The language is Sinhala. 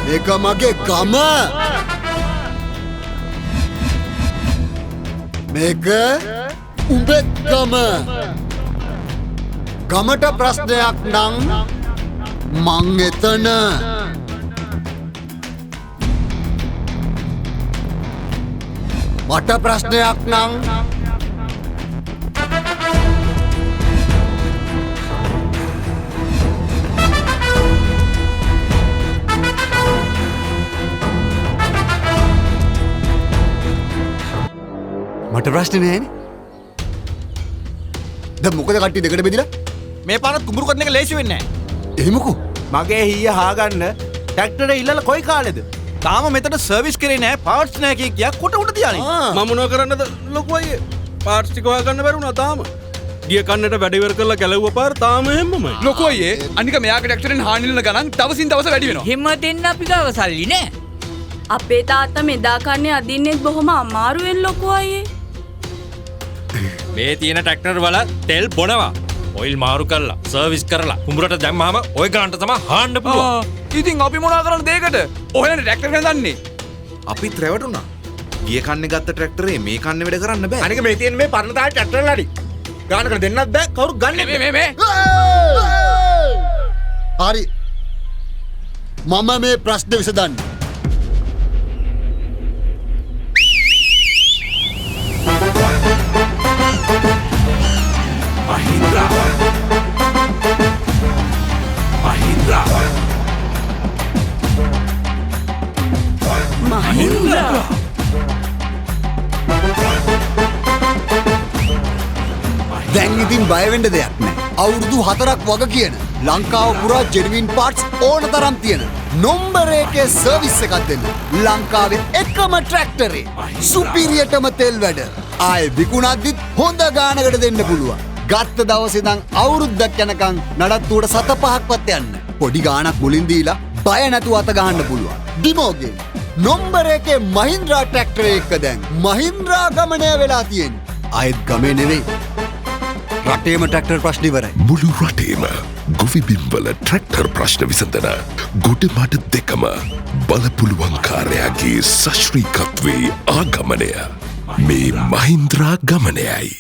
මේක මගේ ගම. මේක උඹේ ගම. ගමට ප්‍රශ්නයක් නම් මං එතන. මට ප්‍රශ්නයක් නම් මට ප්‍රශ්න නෑනේ. දැන් මොකද කට්ටිය දෙකට බෙදිලා? මේ පාරත් කුඹුරු කරන එක ලේසි වෙන්නේ නෑ. එහෙමකෝ? මගේ හීය හාගන්න ට්‍රැක්ටරේ ඉල්ලලා කොයි කාලෙද? තාම මෙතන සර්විස් කරේ නෑ, පාර්ට්ස් නෑ කිය කියා කොට උඩ තියානේ. මම මොනව කරන්නද ලොකු අයියේ? පාර්ට්ස් ටික හොයාගන්න බැරි වුණා තාම. ගිය කන්නට වැඩ ඉවර කරලා ගැලවුව පාර තාම එහෙම්මමයි. ලොකු අයියේ, අනික මෙයාගේ ට්‍රැක්ටරෙන් හානි වෙන ගණන් දවසින් දවස වැඩි වෙනවා. එහෙම දෙන්න අපි ගාව සල්ලි නෑ. අපේ තාත්තා මෙදා කන්නේ අදින්නෙත් බොහොම අමාරුවෙන් ලොකු අයියේ. මේ තියෙන ට්‍රැක්ටර් වල තෙල් බොනවා. ඔයිල් මාරු කරලා සර්විස් කරලා කුඹුරට දැම්මහම ඔය ගානට තමයි හාන්න පුළුවන්. ඉතින් අපි මොනා කරන්නද ඒකට? ඔහෙලනේ ට්‍රැක්ටර් ගැන දන්නේ. අපිත් රැවටුණා. ගිය කන්නේ ගත්ත ට්‍රැක්ටරේ මේ කන්නේ වැඩ කරන්න බෑ. අනික මේ තියෙන මේ පරණ තාලේ ට්‍රැක්ටර් ලඩි. ගානකට දෙන්නත් බෑ, කවුරුත් ගන්නෙ මේ මේ මේ. හරි. මම මේ ප්‍රශ්නේ විසඳන්න. මහින්ද්‍රා. දැන් ඉතින් බය වෙන්න දෙයක් නෑ. අවුරුදු 4ක් වග කියන ලංකාව පුරා ජෙනුයින් පාර්ට්ස් ඕන තරම් තියෙන නොම්බර එකේ සර්විස් එකක් දෙන්න. ලංකාවේ එකම ට්‍රැක්ටරේ සුපිරියටම තෙල් වැඩ. ආයේ විකුණද්දිත් හොඳ ගානකට දෙන්න පුළුවන්. ගත්ත දවසේ ඉඳන් අවුරුද්දක් යනකම් නඩත්තුවට 7-5ක්වත් යන්න. පොඩි ගාණක් මුලින් දීලා බය නැතුව අත ගහන්න පුළුවන්. ඩිමෝගෙන් නොම්බර එකේ මහින්ද්‍රා ට්‍රැක්ටරේ එක දැන් මහින්ද්‍රා ගමනය වෙලා තියෙන්නේ. ආයෙත් ගමේ නෙවෙයි, රටේම ට්‍රැක්ටර් ප්‍රශ්න ඉවරයි. මුළු රටේම ගොවිබිම්වල ට්‍රැක්ටර් ප්‍රශ්න විසඳන ගොඩමඩ දෙකම බලපුළුවන්කාරයාගේ සශ්‍රීකත්වයේ ආගමනය මේ මහින්ද්‍රා ගමනයයි.